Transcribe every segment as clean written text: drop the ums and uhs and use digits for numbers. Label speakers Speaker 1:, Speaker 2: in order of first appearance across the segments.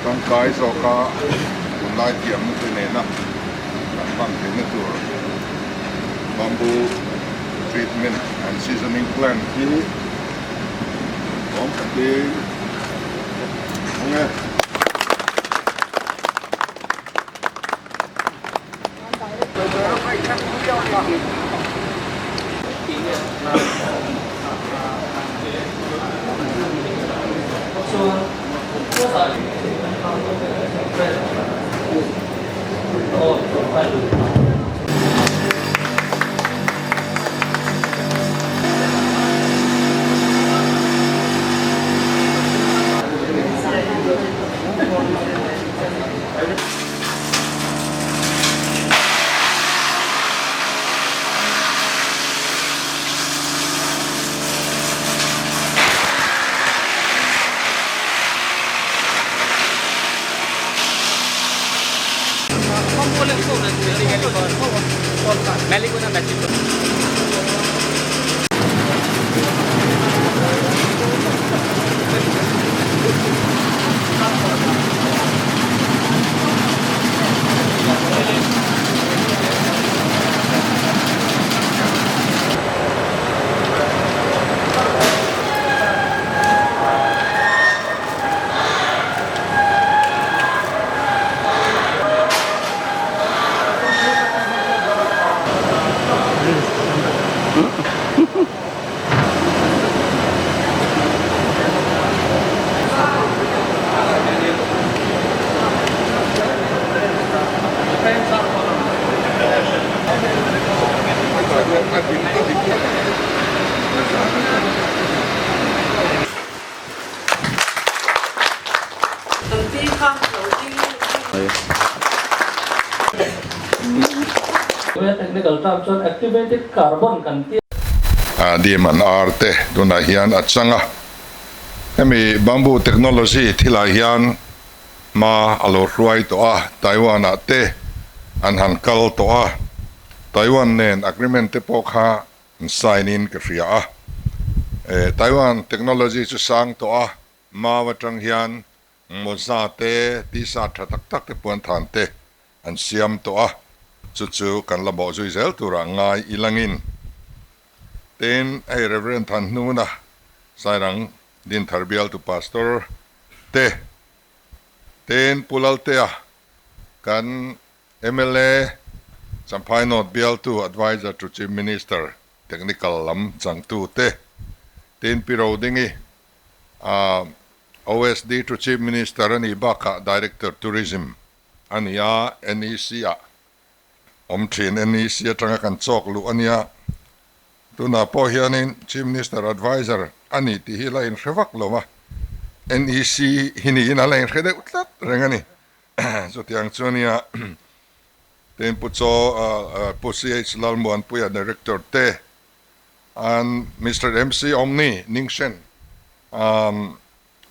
Speaker 1: Tangkai zawka tunlai thiamna te nena kan hman theihna tur bamboo treatment and seasoning plant hi awm takin awm e. Dim an ar te tunah hian a chang a, hemi bamboo technology thilah hian hma a lo hruai tawh a, Taiwan ah te an han kal tawh a, Taiwan nen agreement te pawh kha an sign in ka hria a, Taiwan technology chu sang tawh a, mau atang hian mawza te, tisa tha tak tak te puan than te an siam tawh a, chu chu kan la bawh zui zel turah ngai ilangin. Tin, hei Rev. Thanhnuna Sairang Dinthar bialtu Pastor te, tin Pu Laltea kan mla Champhai North bialtu Adviser to Chief Minister Technical lam changtu te, tin Pi Rodingi OSD to Chief Minister a nih bakah Director Tourism a ni a, NEC ah awm thin. NEC atanga kan chawk luh a nia. Tunah pawh hianin Chief Minister Adviser a ni tih hi la inhre vak lo a, NEC hi niin a la inhre deuh tlat reng a ni. Chutiang chu a nia, tin Pu Chaw, Pu CH Lalmuanpuia Director te, and Mister MC Omni Ningshen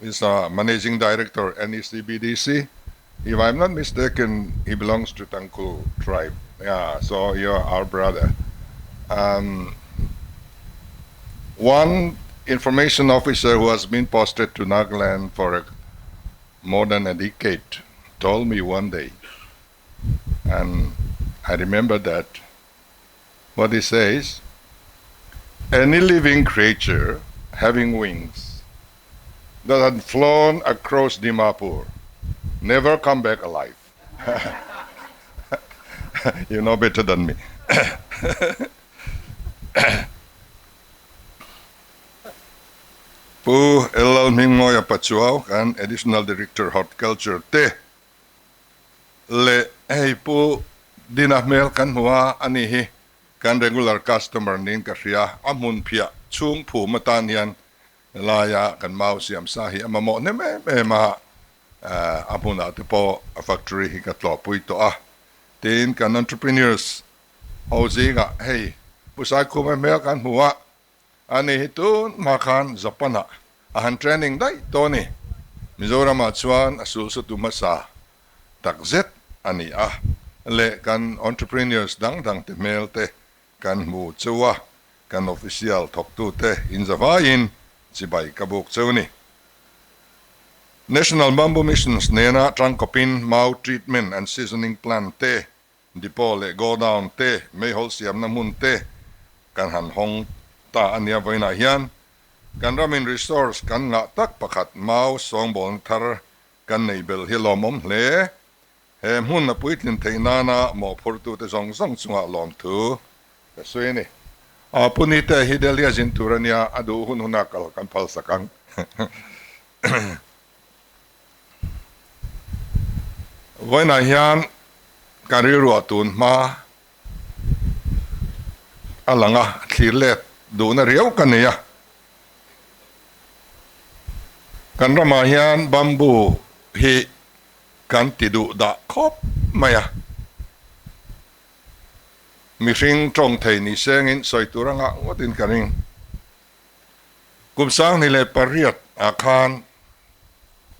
Speaker 1: is a Managing Director NECBDC. If I'm not mistaken, he belongs to Tangkhul tribe. Yeah, so you're our brother. One information officer who has been posted to Nagaland for a, more than a decade told me one day, and I remember that what he says, any living creature having wings that had flown across Dimapur never come back alive. You know better than me. Pu Lalhmingmawia Pachuau kan Additional Director Horticulture te leh hei Pu Dina hmel kan hmu a, ani hi kan regular customer niin ka hria, a hmun phiah chhung phum atan hian helaia kan mau siam sa hi a mamawh hnem em em a, a hmunah te pawh a factory hi ka tlawhpui tawh a, tin kan entrepreneurs ho zingah hei Pu Saikhuma hmel kan hmu a, Ani hi tun hma khan Japan ah a han training daih tawh a ni. Mizoram ah chuan a sulsutu hmasa tak zet a ni a, leh kan entrepreneurs dang dang te hmel te kan hmu cheu a, kan official thawktu te in zavaiin chibai ka buk cheu ni. National Bamboo Missions nena tangkawpin Mau Treatment and Seasoning Plant te, Depot leh Godown te, meihawl siamna hmun te kan han hawng ta a nia. Vawiinah hian kan ramin resource kan ngah tak pakhat mau sawngbawlna thar kan neih belh hi lawmawm hle. He hmun a puitlin theih nana mawhphurtute zawng zawng chungah lawmthu ka sawi a ni. A pu Nite hi Delhi a zin tur a nia, a duh hun huna kal kan phal sak ang. Vawiinah hian kan rilruah tun hma a lang a, thlir let duhna riau ka nei a. Kan ramah hian bamboo hi kan ti duh dah khawp mai a, mihring tawng thei ni sengin sawi tur anga ngawtin ka ring. Kum 2008 ah khan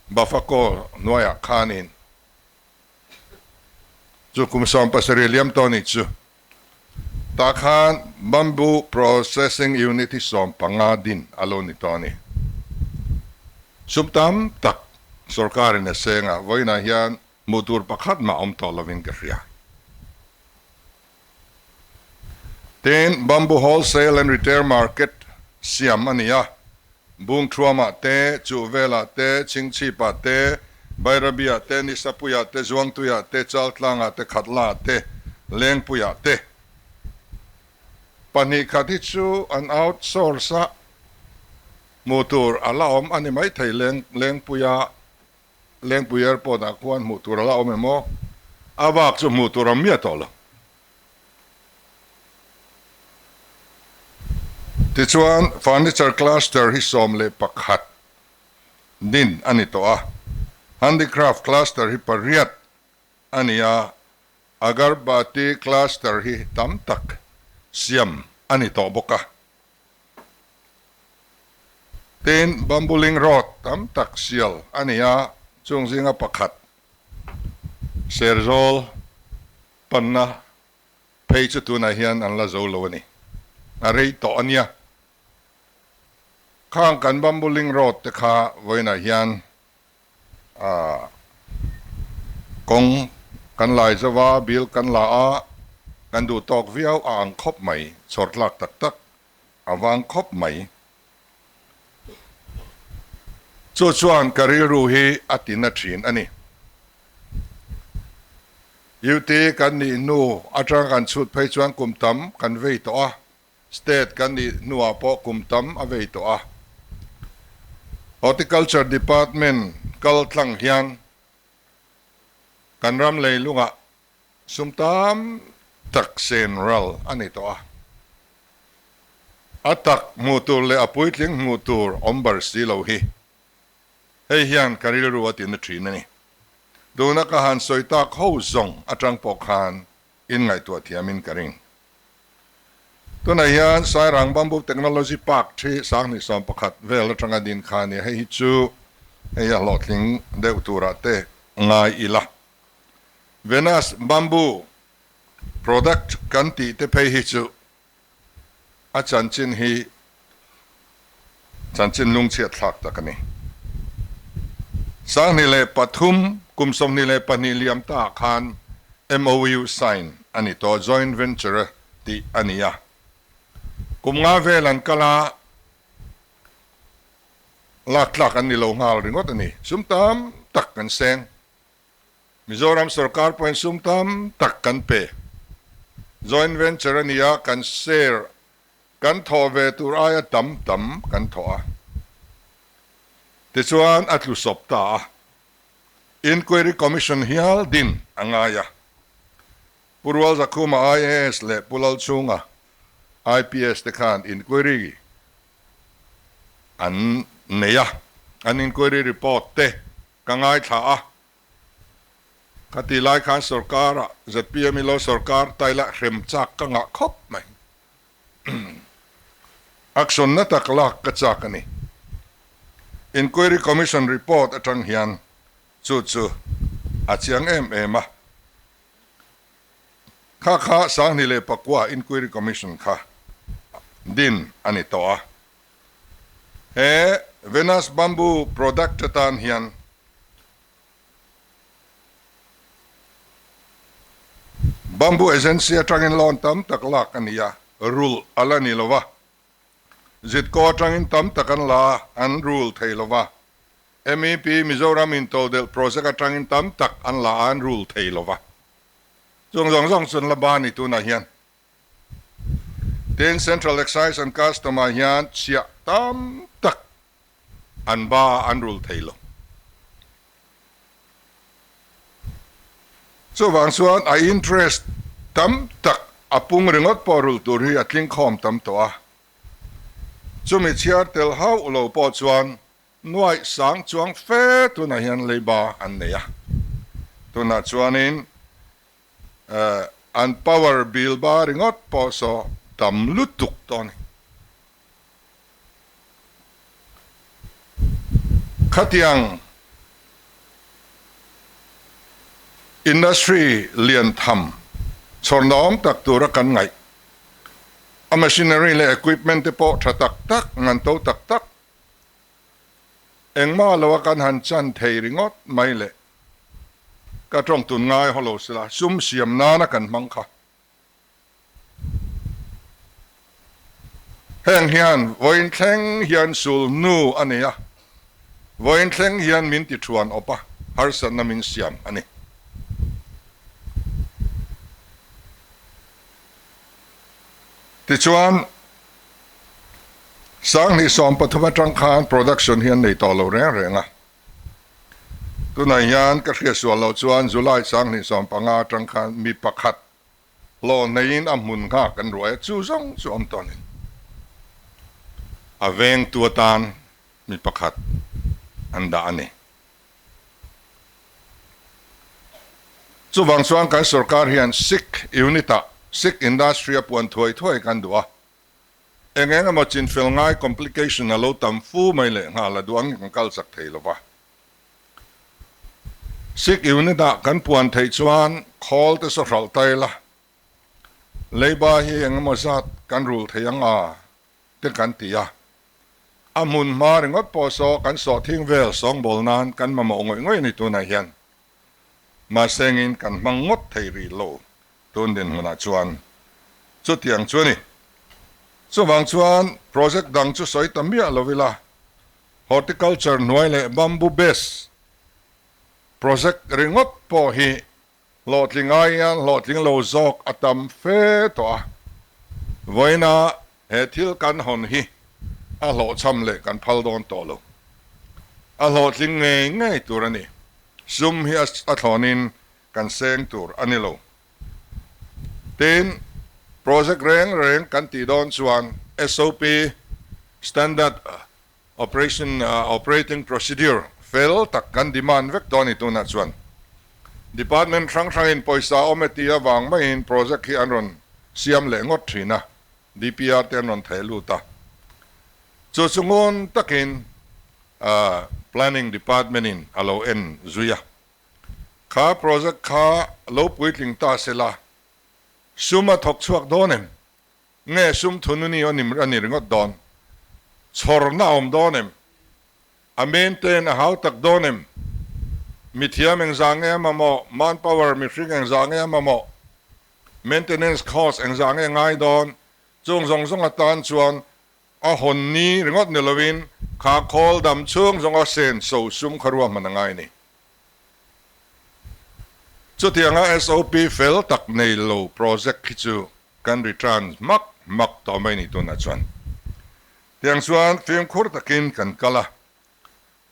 Speaker 1: Bafako hnuaiah khanin chu kum 17 liam tawh nih chu tah khan Bamboo Processing Unit hi 15 din a lo ni tawh a ni. Sum tam tak sorkarin a seng a, vawiinah hian hmuh tur pakhat mah awm tawh lovin ka hria. Tin, Bamboo Wholesale and Retail Market siam a ni a, Bungthuamah te, Chuhvelah te, Chhingchhipah te, Bairabiah te, Nisapuiah te, Zuangtuiah te, Chaltlangah te, Khatlaah te, Lengpuiah te. Pahnih khat hi chu an outsource a, hmuh tur a la awm a ni maithei Leng Lengpuia Lengpui Airport ah khuan hmuh tur a la awm em aw? A bak chu hmuh tur a miah tawh lo. Tichuan, Furniture Cluster hi 11 din a ni tawh a, Handicraft Cluster hi pariat a ni a, Agarbati Cluster hi tam tak siam a ni tawh bawk a. Tin, Bambuling Road tam tak sial a ni a, chung zinga pakhat Serzawl panna phei chu tunah hian an la zo lo a ni. A rei tawh a nia. Khang kan Bambuling Road te kha vawiinah hian kawng kan lai zo a, bill kan la a, kan duh tawk viau a ang khawp mai, chhawr tlak tak tak a vang khawp mai. Chu chuan ka rilru hi a ti na thin a ni. UT kan nih hnu atanga kan chhut phei chuan kum tam kan vei tawh a, State kan nih hnuah pawh kum tam a vei tawh a. Horticulture Department kal tlang hian kan ram leilungah sum tam tak sen ral a ni tawh a. A tak hmuh tur leh a puitling hmuh tur awm ber si lo hi hei hian ka rilru a tina thin a ni. Tuna ka han sawi tak ho zawng atang pawh khan inngaihtuah thiamin ka ring. Tunah hian Sairang Bamboo Technology Park thi 2011 vel atanga din kha a ni a, hei hi chu hei a hlawhtling deuh turah te ngai ila. Venus Bamboo Product kan tih te phei hi chu a chanchin hi chanchin lungchhiat thlak tak a ni. 2003 kum 22 liam ta khan MOU sign a ni tawh, joint venture tih a ni a. Kum nga vel an kal a, lak tlak an ni lo nghal ringawt a ni. Sum tam tak kan seng. Mizoram sorkar pawhin sum tam tak kan pe. Joint venture a ni a, kan share kan thawh ve tur aia tam tam kan thawh a. Tichuan a tlu sawp ta a. Inquiry Commission hial din a ngai a. Pu Rualzakhuma IAS leh Pu Lalchhunga IPS te khan inquiry an nei a, an inquiry report te ka ngaithla a. Ka tih lai khan sorkar ah zpm i lo sorkar ta ila hrem chak ka ngah khawp mai. Action na tak lak ka chak a ni. Inquiry Commission report atang hian chu chu a chiang em em a. Kha kha 2009 Inquiry Commission kha din a ni tawh a. He Venus Bamboo product atan hian. Bamboo Agency atangin loan tam tak lak a ni a, rulh a la ni lo va. Zitkaw atangin tam tak an la a, an rul thei lo va. MEP Mizoram Intodelh Project atangin tam tak an la a, an rul thei lo va. Chung zawng zawng chu an la ba a ni tunah hian. Tin, Central Excise and Custom ah hian chhiah tam tak an ba a, an rul thei lo. Chuvang chuan a interest tam tak a pung ringawt pawh rulh tur hi a tling khawm tam tawh a. Chumi chhiar tel hauh lo pawh chuan nuaih sang chuang fe tunah hian leiba an nei a. Tunah chuanin an power bill ba ringawt pawh saw tam lutuk tawh a ni. Khatiang industry lian tham chhawrnaawm tak tura kan ngaih a machinery leh equipment te pawh tha tak tak, ngan to tak tak engmah loa kan han chan thei ringawt mai leh ka tawng tun ngai haw lo sela sum siam nana kan hmang kha. Heng hian vawiin thleng hian sul nu a nei a, vawiin thleng hian min ti thuan awp a, harsatna min siam a ni. Tichuan, 2013 atang khan production hi an nei tawh lo reng reng a. Tunah hian ka hriatsual loh chuan July 2015 atang khan mi pakhat Hlawh neiin a hmun nghak kan ruai a, chu zawng chu awm tawh a ni. A vengtu atan mi pakhat an dah a ni. Chuvang chuan kan sorkar hian Sikh unit-ah Sikh industry a puan thuai thuai kan duh a, eng eng emaw chinfel ngai complication a lo tam fu mai leh nghal a duh angin kan kal chak thei lo va. Sikh unit-ah kan puan theih chuan khawl te saw hralh ta ila, leiba hi eng emaw zat kan rul thei ang a te kan ti a. A hmun hma ringawt pawh saw kan sawhthing vel sawngbawl nan kan mamawh ngawih ngawih a ni tunah hian. Mahse engin kan hmang ngawt thei rih lo tun dinhmunah chuan chutiang chu a ni. Chuvang chuan project dang chu sawi ta miah lo ila, Horticulture hnuai leh bamboo base project ringawt pawh hi hlawhtling ai hian hlawhtling lo zawk a tam fe tawh a, vawiina he thil kan hawn hi a hlawhchham leh kan phal dawn tawh lo. A hlawhtling ngei ngei tur a ni. Sum hi a thlawnin kan seng tur a ni lo. Tin, project reng reng kan tih dawn chuan SOP, Standard Operation Operating Procedure, fel tak kan demand vek dawn a ni tunah chuan. Department hrang hrangin pawisa awm e tih avang maiin project hi an rawn siam leh ngawt thin a, DPR te an rawn theh lut a. Chu chu ngun takin Planning Department in a lo en zui a. Kha project kha lo puitling ta se la, sum a thawk chhuak dawn em? Nge sum thununi aw nim a ni ringawt dawn? Chhawrna a awm dawn em? A maintain a hau tak dawn em? Mithiam engzah nge a mamawh? Manpower mihring engzah nge a mamawh? Maintenance cost engzah nge ngai dawn? Chung zawng zawng atan chuan A hawn ni ringawt ni lovin kha khawl dam chhung zawnga sen so sum kha ruahman a ngai a ni. Chutianga SOP fel tak nei lo project khi chu kan return hmak hmak tawh mai ni tunah chuan. Tiang chuan fimkhur takin kan kal a,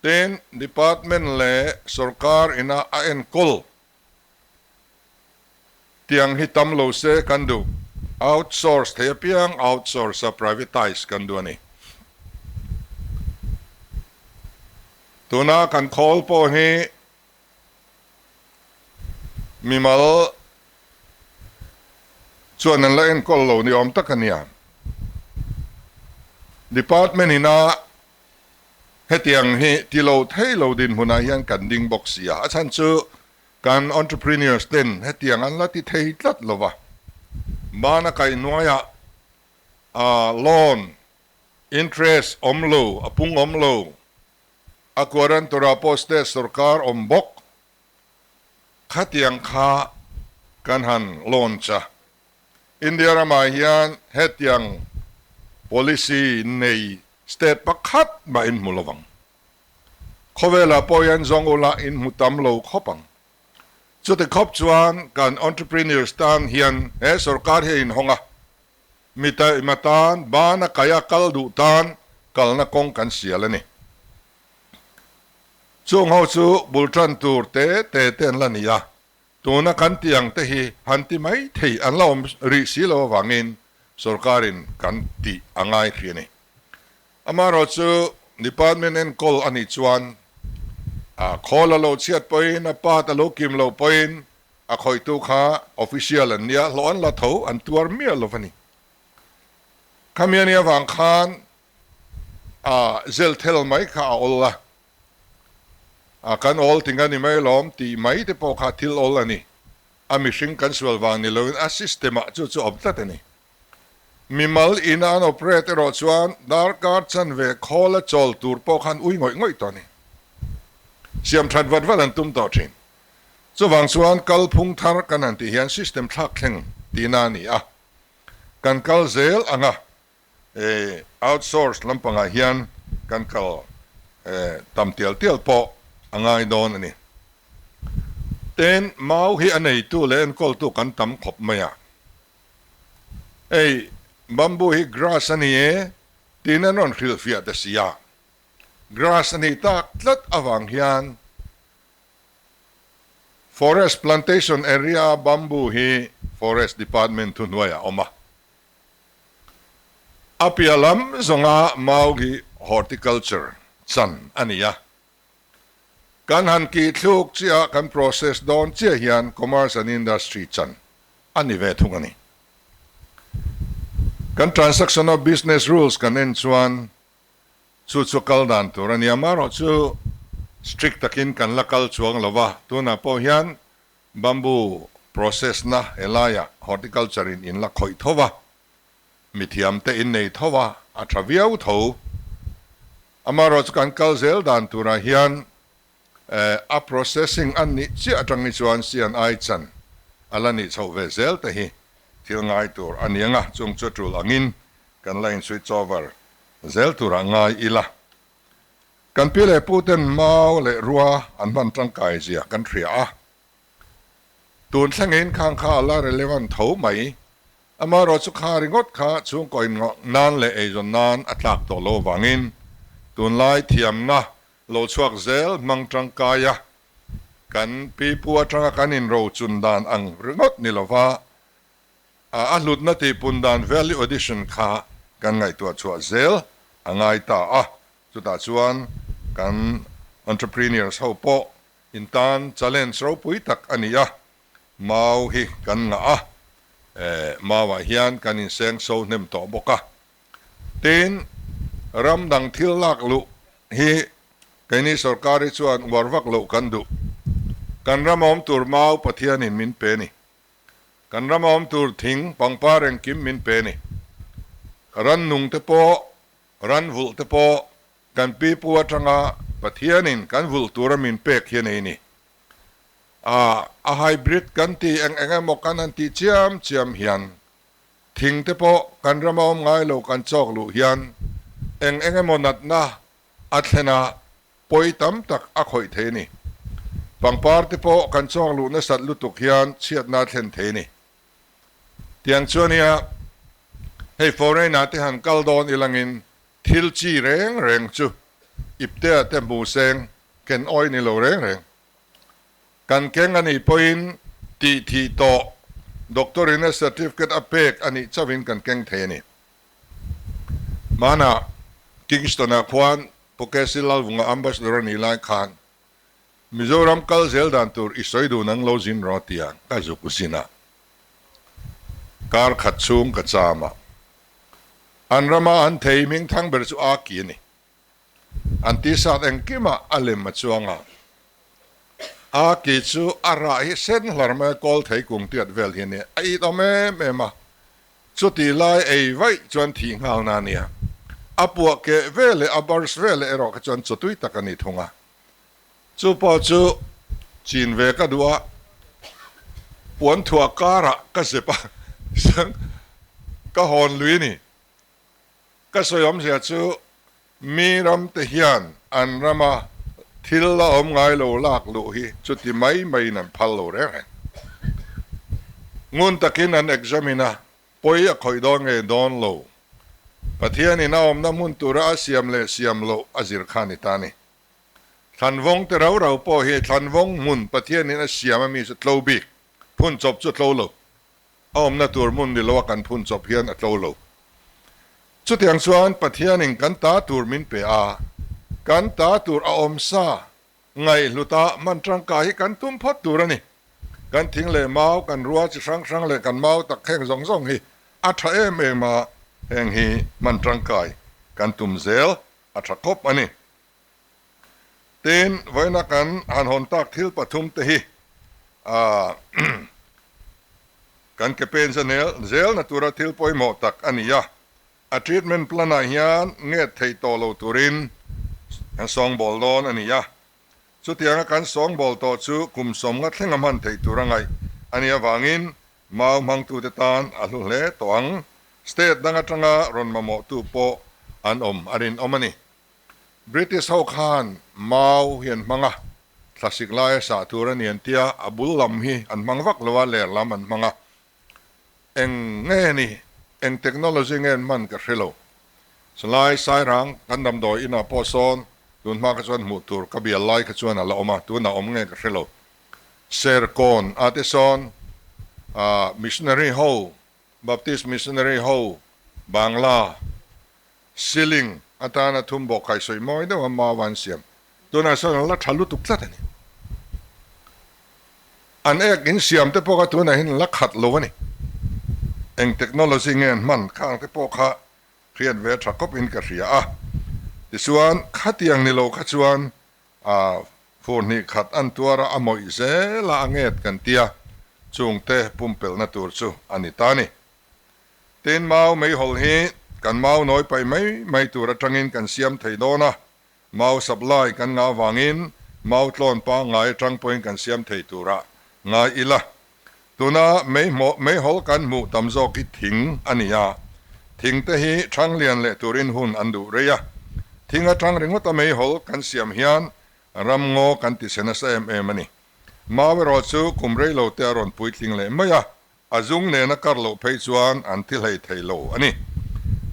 Speaker 1: tin department leh sorkar ina a enkawl Tiang hi tam lo se kan duh. Outsource thei apiang outsource a privatise kan duh a ni. Tuna kan khawl pawh hi mimal chuan an la enkawl lo ni awm tak a nia. Department ina hetiang hi ti lo thei lo dinhmunah hian kan ding bawk si a. A chhan chu Kan entrepreneurs ten hetiang an la ti thei tlat lo va, bana kaih hnuaiah loan interest awm lo, a pung awm lo, a guarantor ah pawh state sorkar awm bawk, khatiang kha kan han launch a. India ramah hian hetiang policy nei state pakhat mah in hmu lovang. Khawvelah pawh hian zawng ula in hmu tam lo khawp ang. Chuti khawp chuan kan entrepreneurs tan hian he sorkar hi a inhawng a, mi taima tan bana kaia kal duh tan kalna kawng kan sial a ni. Chung ho chu bul tan tur te te te an la ni a, tuna kan tih ang te hi han ti mai thei an la awm rih si lo avangin sorkarin kan tih a ngai hrih a ni. Amaherawhchu department enkawl a nih chuan a khawl a lo chhiat pawhin a part a lo kim loh pawhin a khawihtu kha official an nia hlawh an la tho an tuar miah lo a ni. Khami a nih avang khan a zel thel mai kha a awl a, a kan awl ting a ni mai lawm tih mai te pawh kha thil awl a ni. A mihring kan sual vang ni loin a system ah chu chu awm tlat a ni. Mimal ina an operate erawh chuan darkar chanve khawl a chawl tur pawh khan ui ngawih ngawih tawh a ni. Siam that vat vat an tum tawh thin. Chuvang chuan kalphung thar kan han tih hian system thlak thleng tihna a ni a, kan kal zel ang a. Outsource lampangah hian kan kal tam tial tial pawh a ngai dawn a ni. Tin, mau hi a neitu leh enkawltu kan tam khawp mai a. Hei, bamboo hi grass a ni e tiin an rawn hrilhfiah ta si a. Grass a nih tak tlat avang hian Forest plantation area-a bamboo hi Forest Department thuhnuaiah a awm a. A piah lam zawnga mau hi horticulture chan a ni a. Kan han kih thluk chiah kan process dawn chiah hian commerce and industry chan a ni ve thung a ni. Kan transaction of business rules kan en chuan chu chu kal dan tur a ni a, amaherawhchu strict takin kan la kal chuang lo va, tunah pawh hian Bamboo process na helaiah horticulture in in la khawih tho va, mithiam te in nei tho a, a tha viau tho. Amaherawhchu kan kal zel dan turah hian a processing an nih chiah atang hi chuan CNI chan a la nih chhoh ve zel te hi thil ngai tur a ni ang a, chung chu tul angin kan la in switch over zel turah ngai ila. Kan pi leh pu ten mau leh rua an hman tangkai zia kan hria a, tun thlengin khang kha a la relevant tho mai. Amaherawhchu kha ringawt kha chhungkaw inngawh nan leh eizawn nan a tlak tawh lo avangin tunlai thiamna lo chhuak zel hmang tangkai a, kan pi pu atanga kan inrochun dan ang ringawt ni lova A hlutna tihpun dan value addition kha kan ngaihtuah chhuah zel a ngai ta a, chutah chuan kan entrepreneurs ho pawh in tan challenge ropui tak a ni a, mau hi kan ngah a, mauah hian kan inseng so hnem tawh bawk a. Tin, ram dang thil lak luh hi keini sorkar hi chuan uar vak loh kan duh. Kan ram awm tur mau Pathianin min pe ni. Kan rama awm tur thing pangpar engkim min pe ni. Rannung te pawh, ran vulh te pawh kan pipu atanga Pathianin kan vulh tura min pek hi a nei ni. A a hybrid kan ti eng eng emaw kan han tih chiam chiam hian thing te pawh kan rama awm ngai lo kan chawk luh hian eng eng emaw natna a thlen a pawi tam tak a khawih thei a ni. Pangpar te pawh kan chawk luh nasat lutuk hian chhiatna a thlen thei a ni. Tiang chuan nia hei foreign ah te han kal dawn ilangin thil chi reng reng chu iptea te hmu seng ken awi ni lo reng reng. Kan keng a nih pawhin tih thih tawh doctor in a certificate a pek a nih chauhin kan keng thei a ni. Hmanah Kingston-ah khuan Pukesi Lalvunga Ambassador a nih lai khan Mizoram kal zel dan tur i sawi dun ang lo zin rawh tia ka zuk zin a, kar khat chhung ka cham a. An rama an thei hming thang ber chu Aki a ni. An tisat engkimah a lem a chuang a. Aki chu a rah hi sen hlar mai a kawl thei kung tiat vel hi a nia, a it awm em em a. Chutih lai ei vaih chuan thih nghalna a nia. A puah keh ve leh a burst ve leh erawh kha chuan chawtui tak a ni thung a. Chu pawh chu chin ve ka duh a. Puan thuah karah ka zep a, chuan ka hawn lui a ni. Ka sawi awmzia chu mi ram te hian an rama thil la awm ngai lo lak luh hi chuti mai maiin an phal lo reng reng. Ngun takin an examine a, pawi a khawih dawn nge dawn lo. Pathianin a awmna hmun tura a siam leh siam loh a zir kha a ni ta a ni. Thlanvawng te rau rau pawh hi thlanvawng hmun Pathianin a siam ami chu tlo bik, phun chawp chu tlo lo. A awmna tur hmun ni loa kan phun chawp hian a tlo lo. Chutiang chuan Pathianin kan ta tur min pe a, kan ta tur a awm sa ngaihhluta hman tangkai hi kan tum phawt tur a ni. Kan thing leh mau, kan rua chi hrang hrang leh kan mau tak heng zawng zawng hi a tha em em a, heng hi hman tangkai kan tum zel a tha khawp a ni. Tin, vawiina kan han hawn tak thil pathum te hi kan ke pen zanel zelna tura thil pawimawh tak a ni a. A treatment plan ah hian nget thei tawh lo turin kan sawngbawl dawn a ni a. Chutianga kan sawngbawl tawh chu kum 50 thlenga hman theih tur a ngaih a nih avangin mau hmangtute tan a hlu hle tawh ang. State dang atanga rawn mamawhtu pawh an awm a rinawm a ni. British ho khan mau hi an hmang a, thlasik laia sah tur a ni an tia, a bul lam hi an hmang vak lo a, ler lam an hmang a. Eng nge ni, eng technology nge an hman ka hre lo. Chulai Sairang kan damdawi inah pawh sawn tun hma kha chuan hmuh tur ka bial lai kha chuan a la awm a, tunah awm nge ka hre lo. Serkawn ah te sawn missionary ho, Baptist missionary ho, Bangla, Ceiling atana thum bawk kai sawi mawi deuh a mau an siam. Tunah sawn an la tha lutuk tlat a ni. An ek in siam te pawh kha tunah hian an la khat lo a ni. Eng technology nge an hman khang te pawh kha hriat ve tha khawp in ka hria a. Tichuan khatiang ni lo kha chuan fur hnih khat an tuar a, a mawih zel a, a nget kan tia chungte pumpelhna tur chu a ni ta a ni. Tin, mau meihawl hi kan mau nawi paih mai mai tur atangin kan siam thei dawn a, mau supply kan ngah avangin mau tlawn pangngai atang pawhin kan siam thei turah ngai ila. Tuna meihawl kan hmuh tam zawk hi thing a ni a, thing te hi thang lian leh turin hun an duh rei a. Thing atang ringawta meihawl kan siam hian ramngaw kan ti chhe nasa em em a ni. Mau erawh chu kum rei lo te a rawn puitling leh mai a, A zung nena kar loh phei chuan an thi hlei thei lo a ni.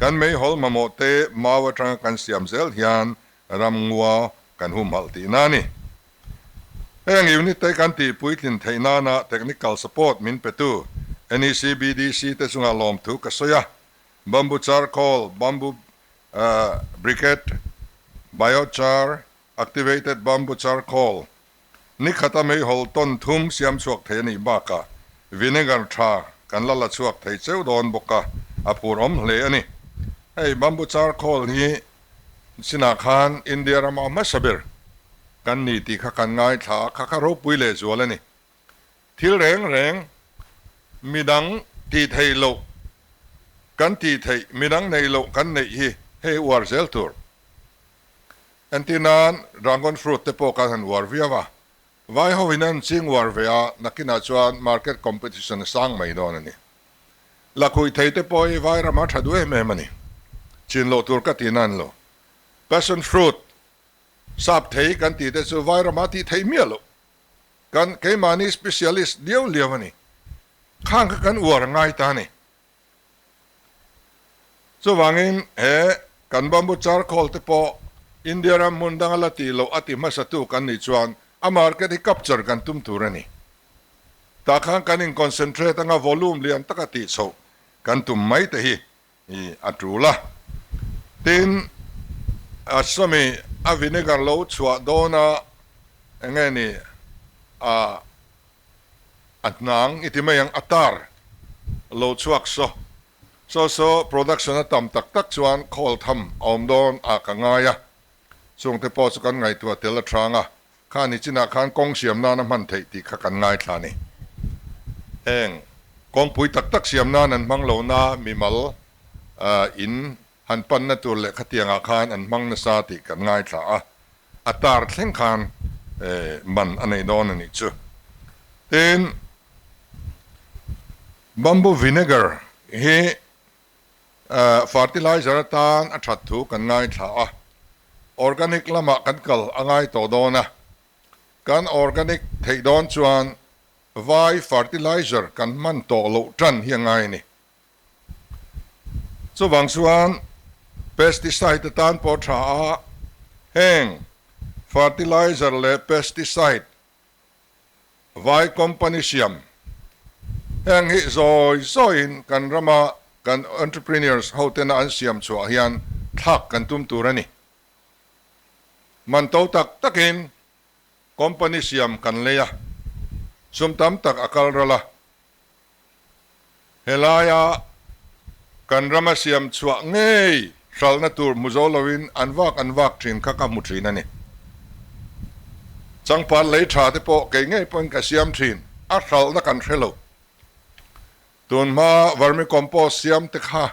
Speaker 1: Kan meihawl mamawh te mau atanga kan siam zel hian ramngua kan humhalh tihna a ni. Heng unit te kan tih puitlin theih nana technical support min petu NECBDC te chunga lawmthu ka sawi a. Bamboo charcoal, bamboo briquette, biochar, activated bamboo charcoal, Ni khata meihawl tawn thum siam chhuak thei a nih bakah vinegar tha kan la la chhuak thei cheu dawn bawk a, a phur awm hle a ni. Hei bamboo charcoal hi chinah khan India rama hmasa ber kan ni tih kha kan ngaithla a, kha kha ropui leh zual a ni. Thil reng reng midang tih theih loh kan tih theih, midang neih loh kan neih hi hei uar zel tur. Entir nan dragon fruit te pawh kan han uar viau a, vai ho in an ching uar ve a, nakinah chuan market competition a sang mai dawn a ni. Lakhuih thei te pawh hi vai ramah tha duh em em a ni. Chin loh tur ka ti nan lo. Passion fruit, sap thei kan tih te chu vai ramah tih theih miah loh. Kan keimahni specialist liau liau a ni. Khang kha kan uar ngai ta a ni. Chuvangin he kan bamboo charcoal te pawh India ram hmun danga la tih loh a ti hmasatu kan nih chuan a market hi capture kan tum tur a ni. Tah khan kan in concentrate anga volume lian taka tih chhoh kan tum mai te hi a tul a. Tin, a sawmi a vinegar lo chhuah dawna enge ni a A hnang i ti mai ang, a tar lo chhuak saw. Saw saw production a tam tak tak chuan khawl tham a awm dawn ah ka ngai a, chungte pawh chu kan ngaihtuah tel a hrang a, kha ni chinah khan kawng siam nan a hman theih tih kha kan ngaithla a ni. Heng kawngpui tak tak siam nan an hmang lo na mimal in han panna tur leh khatiangah khan an hmang nasa tih kan ngaithla a, a tar thleng khan man a nei dawn a nih chu. Tin, Bamboo vinegar hi fertilizer atan a that thu kan ngaithla a, organic lamah kan kal a ngai tawh dawn a, kan organic theih dawn chuan vai fertilizer kan hman tawh loh tan hi a ngai a ni. Chuvang chuan pesticide atan pawh tha a, heng fertilizer leh pesticide Vai company siam heng hi zawi zawiin kan rama kan entrepreneurs hotena an siam chhuah hian thlak kan tum tur a ni. Man to tak takin company siam kan lei a, sum tam tak a kal ral a. Helaia kan rama siam chhuah ngei hralhna tur hmu zo loin an vak an vak thin kha ka hmu thin a ni. Changpat lei tha te pawh kei ngei pawhin ka siam thin, a hralhna kan hre lo. Tun hma vermicompost siam te kha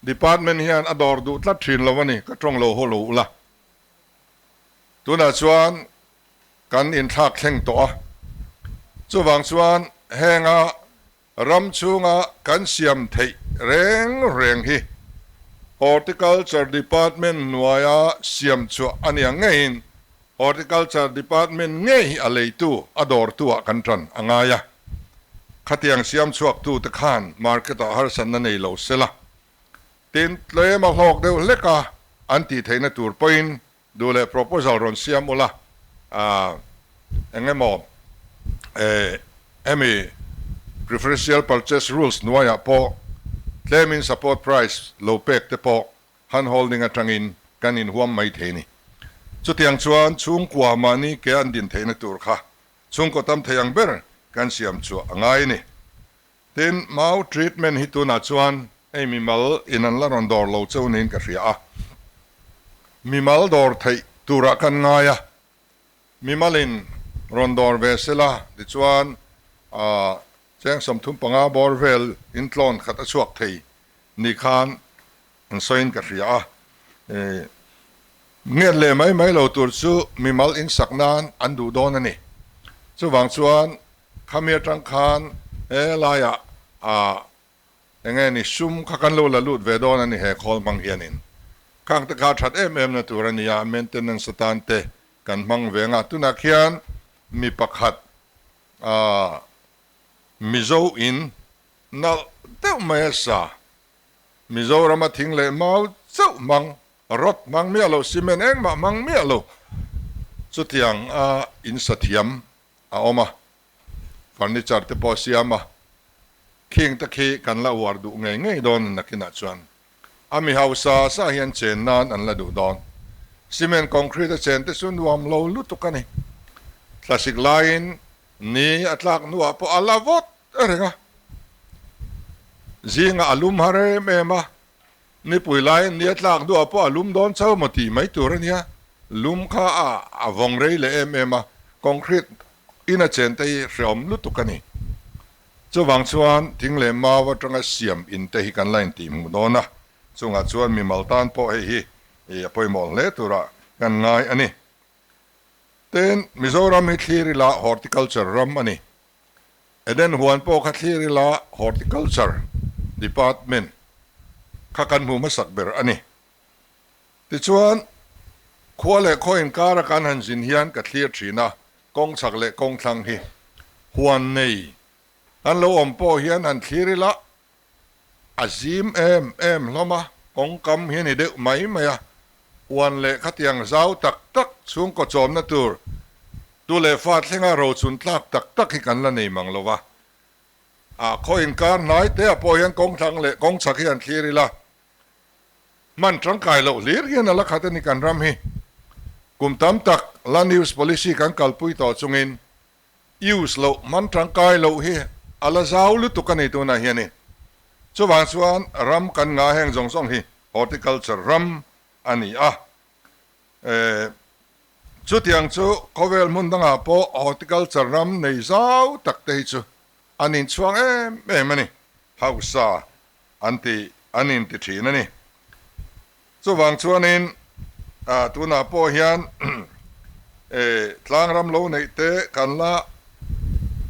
Speaker 1: department hian a dawr duh tlat thin lo a ni, ka tawng lo haw lo ula. Tunah chuan kan inthlak thleng tawh a. Chuvang chuan henga ram chhunga kan siam theih reng reng hi Horticulture Department hnuaia siam chhuah a nia ngeiin Horticulture Department ngei hi a leitu, a dawrtu-ah kan tan a ngai a. Khatiang siam chhuaktute khan market-ah harsatna nei lo sela, tin tlem a hlawk deuh hlek a an tih theihna tur pawhin Duh leh proposal rawn siam ula, eng emaw hemi preferential purchase rules hnuaiah pawh tlemin support price lo pek te pawh hand holding atangin kan inhuam mai thei ni. Chutiang chuan chhungkua mahni ke an din theihna tur kha chhungkaw tam thei ang ber kan siam chhuah a ngai ni. Tin, mau treatment hi tunah chuan hei mimal in an la rawn dawr lo cheu niin ka hria a. Mimal dawr theih turah kan ngai a, mimalin rawn dawr ve sela tichuan cheng 35 bawr vel in tlawn khat a chhuak thei ni khan an sawiin ka hria a. Ngiat leh mai mai lo tur chu mimal in sak nan an duh dawn a ni. Chuvang chuan Khami atang khan he laiah ah enge ni sum kha kan lo la lut ve dawn a ni he khawl hmang hianin. Khang te kha that em em na tur a ni a, maintenance atan te kan hmang ve anga tunah khian mi pakhat ah Mizo in nalh deuh mai a sa. Mizorama thing leh mau chauh hmang, rod hmang miah lo, cement engmah hmang miah lo chutiang a in sa thiam a awm a, furniture te pawh a siam a, khing te khi kan la uar duh ngei ngei dawn nakinah chuan a mi hausa sa hian chen nan an la duh dawn. Cement concrete a chen te chu nuam lo lutuk a ni. Thlasik laiin ni a tlak hnuah pawh a la vawt reng a, zingah a lum har em em a, nipui laiin ni a tlak hnuah pawh a lum dawn chauh maw tih mai tur a nia, lum kha a vawng rei leh em em a, concrete in a chen te hi hreawm lutuk a ni. Chuvang chuan thing leh mau atanga siam in te hi kan la intih hmuh dawn a, chungah chuan mimal tan pawh hei hi a pawimawh hle turah kan ngai a ni. Tin, Mizoram hi thlir ila horticulture ram a ni. Eden huan pawh kha thlir ila Horticulture Department kha kan hmu hmasak ber a ni. Tichuan, khua leh khaw inkara kan han zin hian ka thlir thin a, kawng chhak leh kawng thlang hi huan nei an lo awm pawh hian han thlir ila a zim em em hlawm a, kawngkam hi a ni deuh mai mai a, huan leh khatiang zau tak tak chhungkaw chawmna tur tu leh fa thlenga rochun tlak tak tak hi kan la nei mang lo va. A khaw inkar hnai te ah pawh hian kawng thlang leh kawng chhak hi an thlir ila, hman tangkai loh hlir hian a la khat a ni kan ram hi. Kum tam tak Land Use Policy kan kalpui tawh chungin Use loh hman tangkai loh hi a la zau lutuk a ni tunah hianin. Chuvang chuan ram kan nga heng zawng zawng hi horticulture ram a ni a. Chutiang chu khawvel hmun dangah pawh horticulture ram nei zau tak te hi chu an inchhuang em em a ni. Hausa an ti an inti thin a ni. Chuvang chuanin tunah pawh hian tlangram lo neih te kan la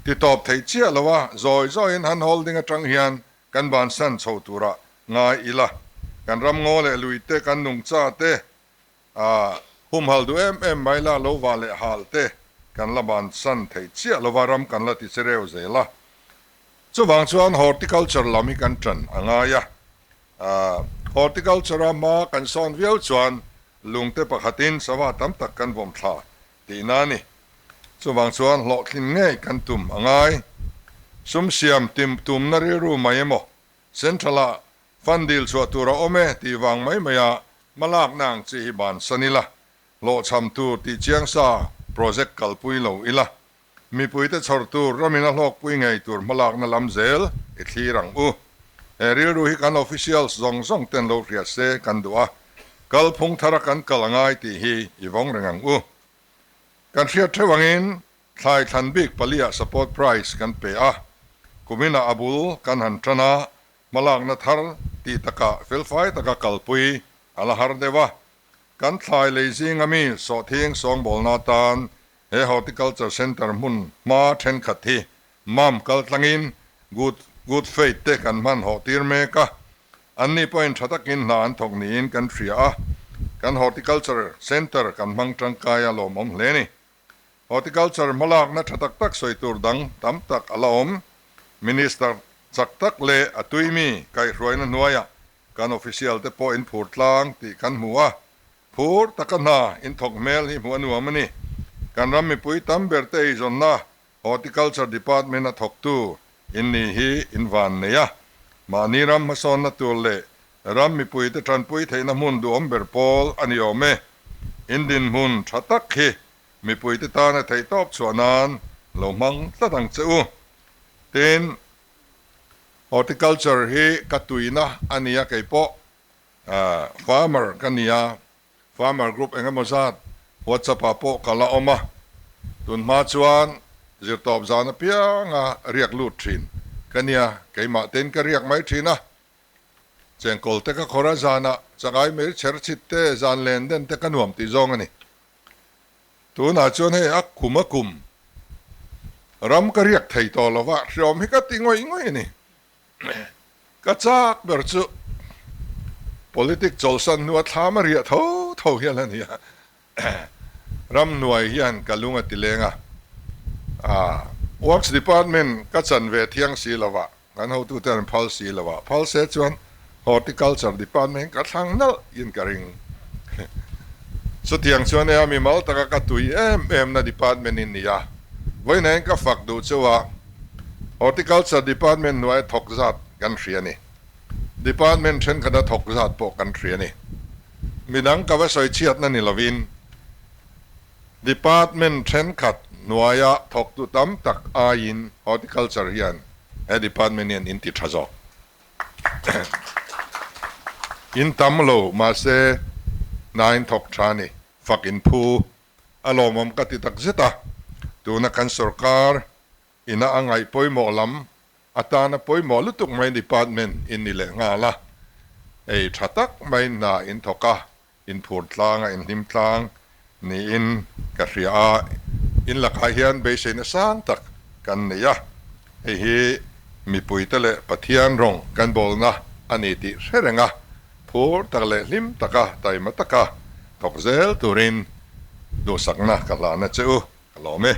Speaker 1: Ti tawp thei chiah lo a, zawi zawiin hand holding atang hian kan bansan chho turah ngai ila. Kan ram ngaw leh lui te, kan nungcha te, a humhal duh em em mai la lo va leh hal te kan la bansan thei chiah lo va, ram kan la ti che reu zel a. Chuvang chuan horticulture lam hi kan tan a ngai a. Horticulture a hma kan sawn viau chuan lungte pakhatin sava tam tak kan vawm thla tihna a ni. Chuvang chuan hlawhtlin ngei kan tum a ngai. Sum siam tim tumna rilru mai emaw, Central-ah fund dil chhuah tur a awm e tih vang mai maia hmalakna ang chi hi bansan ila, hlawhchham tur tih chiang sa project kalpui lo ila, Mipuite chhawr tur ramin a hlawkpui ngei tur hmalakna lam zel i thlir ang u. He rilru hi kan officials zawng zawng ten lo hria se kan duh a, kalphung thara kan kal a ngai tih hi i vawng reng ang u. Kan hriat theuh angin thlai thlan bik paliah support price kan pe a, kuminah a bul kan han tan a, hmalakna thar tih takah felfai taka kalpui a la har deuh a. Kan thlai lei zinga mi sawhthing sawngbawlna atan He Horticulture Centre hmun hma thenkhat hi mam kal tlangin Good Good Faith te kan hman hawh tir mek a, anni pawhin tha takin hna an thawk niin kan hria a, kan Horticulture Centre kan hmang tangkai a lawmawm hle ni. Horticulture hmalakna tha tak tak sawi tur dang tam tak a la awm. Minister chak tak leh a tuimi kaihhruaina hnuaiah kan official te pawh in phur tlang tih kan hmu a, Phur taka hna in thawk hmel hi hmuh a nuam a ni. Kan ram mipui tam ber te eizawnna Horticulture Department a thawktu in ni hi in van nei a. Mahni ram hmasawnna tur leh ram mipui te tanpui theihna hmun duhawm ber pawl a ni awm e. In dinhmun tha tak hi mipui te tana theihtawp chhuah nan lo hmang tlat ang che u. Tin, Horticulture hi ka tuina a nia keipawh. Farmer ka ni a, farmer group eng emaw zat WhatsApp ah pawh ka la awm a, tun hma chuan zirtawp zan apianga riak lut thin ka nia, keimah tein ka riak mai thin a, chengkawl te ka khawr a zanah chakai mei chher chhit te zan len den te ka nuam tih zawng a ni. Tunah chuan hei a kum a kum ram ka riak thei tawh lo va, hriawm hi ka ti ngawih ngawih a ni. Ka chak ber chu politic chawlhsan hnua thlam a riah tho tho hian a ni a, ramhnuai hian ka lung a ti leng a, Works Department ka chan ve thiang si lo a, kan hotute an phal si lo a, phal se chuan Horticulture Department ka thlang nalh in ka ring. Chutiang chuan nia mimal taka ka tui em em na department in ni a, vawiin ka fak duh chauh a, Horticulture Department hnuaia thawk zat kan hria a ni. Department thenkhat a thawk zat pawh kan hria a ni. Midang ka va sawi chhiatna ni lovin Department thenkhat hnuaia thawktu tam tak aiin Horticulture hian he department hian in ti tha zawk. In tam lo mahse hna in thawk tha a ni. Fak in phu a lawmawm ka ti tak zet a, tuna kan sorkar ina a ngaih pawimawh lam atana pawimawh lutuk mai department in ni leh nghal a, hei tha tak mai hna in thawk a, in phur tlang a, in hlim tlang niin ka hria a, in lakah hian beiseina sang tak kan nei a, hei hi mipuite leh Pathian rawng kan bawlna a ni tih hre reng a, phur tak leh hlim taka taima taka thawk zel turin duhsakna ka hlahna che u ka lawm e.